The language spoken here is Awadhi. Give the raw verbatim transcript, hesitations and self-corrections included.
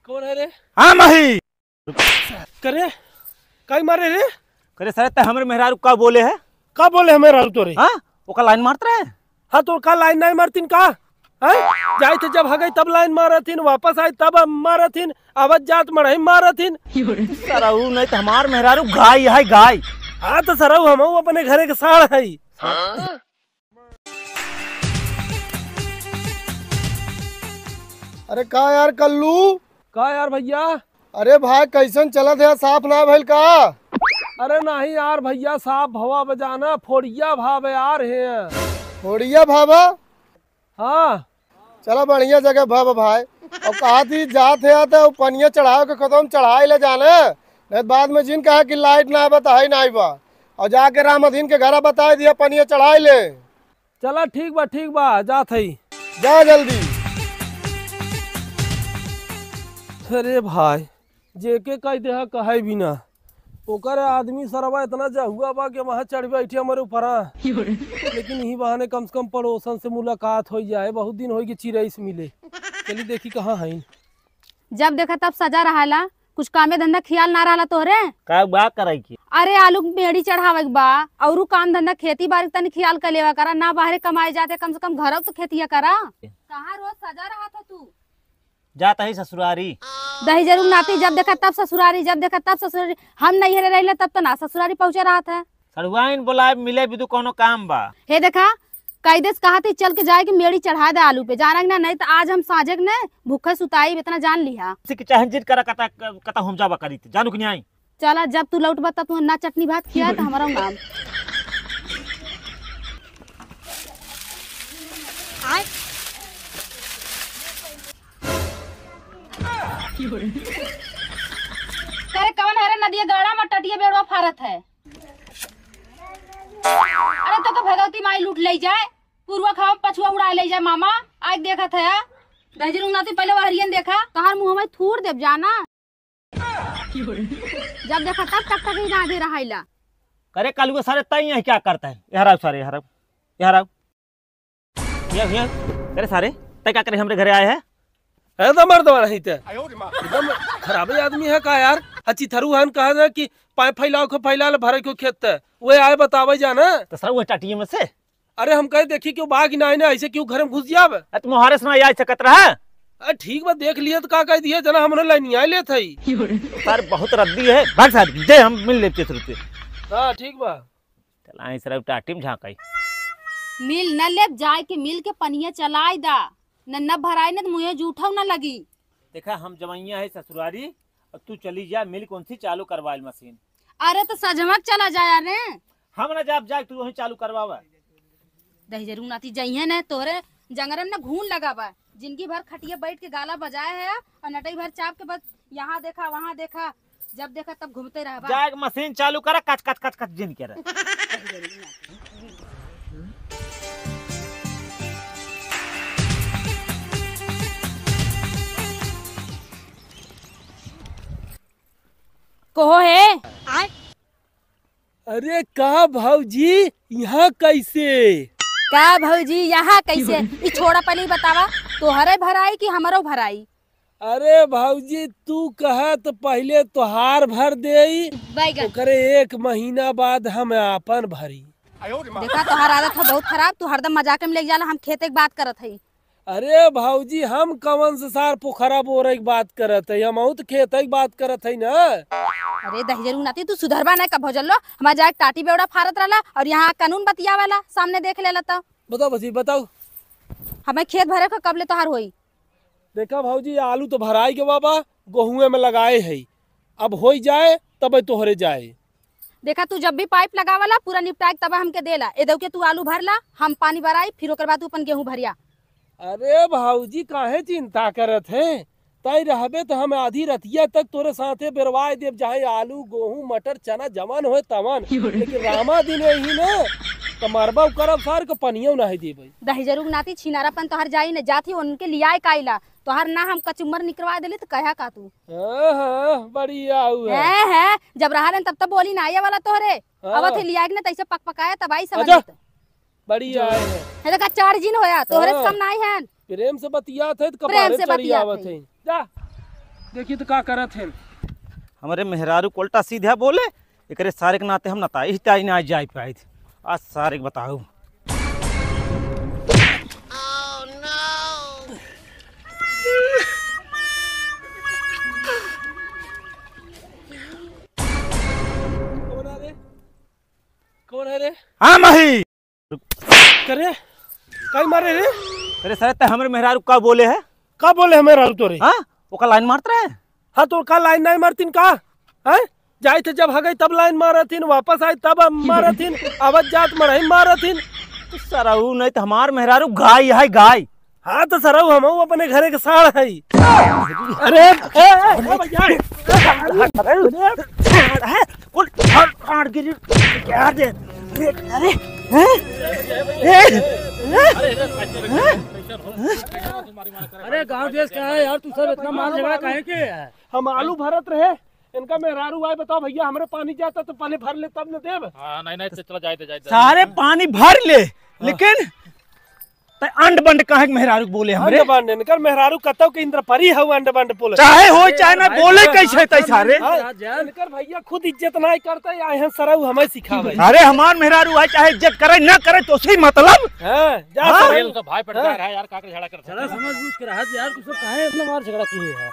कौन है रे? हम ही। करे, काई मारे रे? करे सारे, ते हमरे मेहरारू का बोले है? का बोले है मेहरारू तोरे? हाँ, ओका लाइन मारत रहे। हाँ, तो का लाइन नाहीं मारतीन का? हैं? जाइत है जब हगई तब लाइन मारत हिन, वापस आई तब मारत हिन, आवत जात मड़ही मारत हिन। सरऊ नहीं तो हमार मेहरारू गाय है, गाय। हाँ, तो सरऊ हमहू अपने घरे के साढ़ है। अरे का यार कल्लू? का यार भइया? अरे भाई, कइसन चलत है? साफ ना भइल का? अरे नाहीं यार भइया, साफ भवा बजाना, फोड़िया भावे यार है। फोड़िया भावा? हाँ। चला, बढ़िया जगह भवा भाई। अउर कहा थी जात है तो पनिया चढ़ावे के कदम चढ़ाई ले जाने, नहीं तो बाद में जिन कहा कि लाइट ना बा तो है नाहीं बा। अउर जाके राम अधीन के घरा बताई दिया, पनिया चढ़ाई ले। चला, ठीक बा, ठीक बा, जात हई। जा जल्दी। अरे भाई, जेके कह देहा कहै बिना, ओकर आदमी सरवा इतना जहुआ बा कि वहाँ चढ़ बैठे हमरे ऊपरा। लेकिन इही बहाने कम से कम पड़ोसन से मुलाकात होइ जाए, बहुत दिन होइ गए चिरई से मिले। चली देखी कहाँ हईन। जब देखा तब सजा रहाला, कुछ कामे धंधा खियाल ना रहला तोहरे? का बा करे की? अरे आलू के मेड़ी चढ़ावे के बा, औरू काम धंधा खेती बारी के तनी खियाल कर लेवा करा, ना बाहरे कमाए जाते, कम से कम घरक तो खेतिया करा। कहाँ रोज सजा रहत है तू? जात है ससुरारी। दहिजरू नाती, जब देखा तब ससुरारी, जब देखा तब ससुरारी। हम नैहरे रहिला तब तो ना ससुरारी पहुँचा रहत है। सड़ुआइन बोलाए मिले बिदु कौनो काम बा। हे देखा, कैदेस कहा थी चल के जाए के मेड़ी चढ़ा दे आलू पे, जाना कि ना, नहीं तो आज हम साँझे के ने भूखे सुताई, इतना जान लिहा। किसी की चाहे जिद करा कता, कता हम जाबा करी थे, जानू कि नहीं आई? चला, जब तू लौटबा तब तू ना चटनी भात खिया तो हमारा नाम। करे कवन है रे नदिया गाड़ा में टटिया बेड़वा फारत है। अरे तो, तो भगवती माई लूट ले जाए, पुरुआ खावा पछुआ उड़ा ले जाए मामा। आज देखत है दहिजरू नाती, पहले वहरियन देखा। तोहार मुँह में थूर देब जाना। जब देखा तब टकटकी ना दे रहाइला। करे कालू के सारे तई यहाँ क्या करता है? यहाँ आओ सारे, यहाँ आओ, यहाँ आओ। हियाँ, हियाँ। अरे सारे, तै का करे हमरे घरे आए है? है तो मर्दवा नहीं ते। एकदम खराबे आदमी है का यार? अच्छी थरू हन कहा ना कि पाइप फैलाओ को फैला ले भरे को खेत ते। वे आए बतावे जाना। तो सर वो टाटिए में से। अरे हम कहे देखी क्यों बाग ना आए ना, ऐसे क्यों घर में घुस जावे? अरे तुम हमारे से ना आ सकत रहा। अरे ठीक बा, देख लिए तो का कह दिए, जना हमने लाइन आए लेत है। सर बहुत रद्दी है, भाग साहब, दे हम मिल लेते तुरंत। हाँ ठीक बा। चला, इस तरफ टाटी में झांकाई। मिल न लेब, जाए के मिल के पनिया चलाए दा, न, न भराई न त मुँहे जूठौ न लगी। देखा, हम जवैया है ससुरारी, और तू चली जा, मिल कौन सी चालू करवाइल मशीन। अरे तो सजमक चला जाया रे। हम ना जाब, जाए तू वहीं चालू करवावा। दहिजरू नाती जइहे न, तोहरे जंगरे में न घून लगा बा। जिंदगी भर खटिया बैठ के गाला बजाए है और नटई भर चाप के बस यहाँ देखा, वहाँ देखा, जब देखा तब घूमते रहबा। जाए के मशीन चालू करा, कच, कच, कच, कच जिन के रहे। कहो है। अरे का भौजी, यहाँ कैसे? का भौजी, यहाँ कैसे? ई छोड़ा, पहले ही बतावा, तोहरे भराई कि हमरो भराई? अरे भौजी, तू कहा तो पहले तोहार भर देई, बैगन। ओकरे एक महीना बाद हम आपन भरी। देखा, तोहार आदत है बहुत खराब, तू हरदम मजाक में लेके जाला, हम खेते के बात करत हई। अरे भौजी, हम कवन से सार पोखरा बोरे के बात करत हई, हम तो खेते के बात करत हई ना। अरे दहिजरू नाती, तू सुधरबा नहीं कब भौजल लो, हमार जाए टाटी बेवड़ा फारत रहला और यहाँ कानून बतियावेला, सामने देख लेला तो। बताओ भौजी, बताओ। हमें खेत भरे को कब ले तोहार होई? देखा भौजी, आलू तो भराई के बाबा, गोहुए में लगाए है, अब होई जाए तबे तोहरे जाए। देखा, तू जब भी पाइप लगावला, पूरा निपटाए के तबे हमके देला। ए दऊ के तू आलू भरला, हम पानी बराई, फिर ओकर बाद तू अपन गेहूं भरिया। अरे भौजी, काहे चिंता करत है? तई रहबे तो हम आधी रतिया तक तोरे साथे बेरवाए देब, चाहे आलू, गोहूं, मटर, चना जवन होए तवन। लेकिन रामा दिन यही ना, तो मरबा करब सार के पनियो नहीं देबे। दहिजरू के नाती छिनारापन तोहर जाई न, जात ही उनके लियाए काइला। तोहर ना हम कचुम्बर निकरवा देली तो कहा का तू? हाँ, हाँ, बढ़िया हुआ। हैं, हैं, जब रहा लेन तब तो बोली ना आए वाला तोहरे। हाँ। अवत ही लिया के ना तैसे पकपकाया तब आई समझ अच्छा। में तो। बड़ी आए हैं। ये देखा, चार जिन होया, तोहरे से हाँ। कम नाई है। प्रेम से बतियात है तो प्रेम कपारे से चढ़ी बतियात आवत है। है। जा, देखी तो का करत है। हमरे मेहरारू को उल्टा सीधा बोले, एकरे सारे के नाते हम नताई हिताई ना जाए पाइत। आज सारे के बताऊ। कौन है रे? कौन है रे? हम ही। करे? काई मारे रे? अरे सारे, ते हमरे मेहरारू का बोले है? का बोले हमें मेहरारू तोरे? हाँ? ओका लाइन मारत रहे? हाँ, तो का लाइन नहीं मारतीन का? हैं? जाइत है जब हगई तब लाइन मारतीन, वापस आई तब मारतीन, आवत जात मड़ही मारतीन। तो सरऊ नहीं तो हमार मेहरारू गाय है, गाय। हाँ, तो सरऊ हमहू अपने घरे के साढ़ है। अरे, ए, ए, ए, भैया। अरे, कुल फाड़, फाड़ के रे, क्या दे? अरे, अरे, हैं? ए, हैं? अरे, गाँव देश का है यार, तू सब इतना मार झगड़ा काहे के है? हम आलू भरत रहे, इनका मेहरारू आए, बताओ भैया, हमरे पानी जाता तो पहले भर ले तब न देब। हाँ, नहीं, नहीं, चला, जाए दे, जाए दे। सारे पानी भर ले, हाँ। लेकिन ते अंड बंड काहे के मेहरारू के बोले हमरे? अंड बंड, इनकर मेहरारू कतौ के इंद्र परी हऊ, अंड बंड बोले। चाहे होई, चाहे ना, भाई, बोले हाँ, कैसे हाँ, तै सारे? हाँ, हाँ, जान। इनकर भैया खुद इज्जत ना करता, आए हैं सरऊ हमें सिखावे। अरे हमार मेहरारू है, चाहे इज्जत करे ना करे, तो सही मतलब। हाँ, जा हाँ। सरऊ। ये तो सब भाई पटदार हाँ। है यार, का के झगड़ा करते झगड़ा हैं? समझ बूझ के रहा यार, तू सब काहे इतना मार झगड़ा किए है?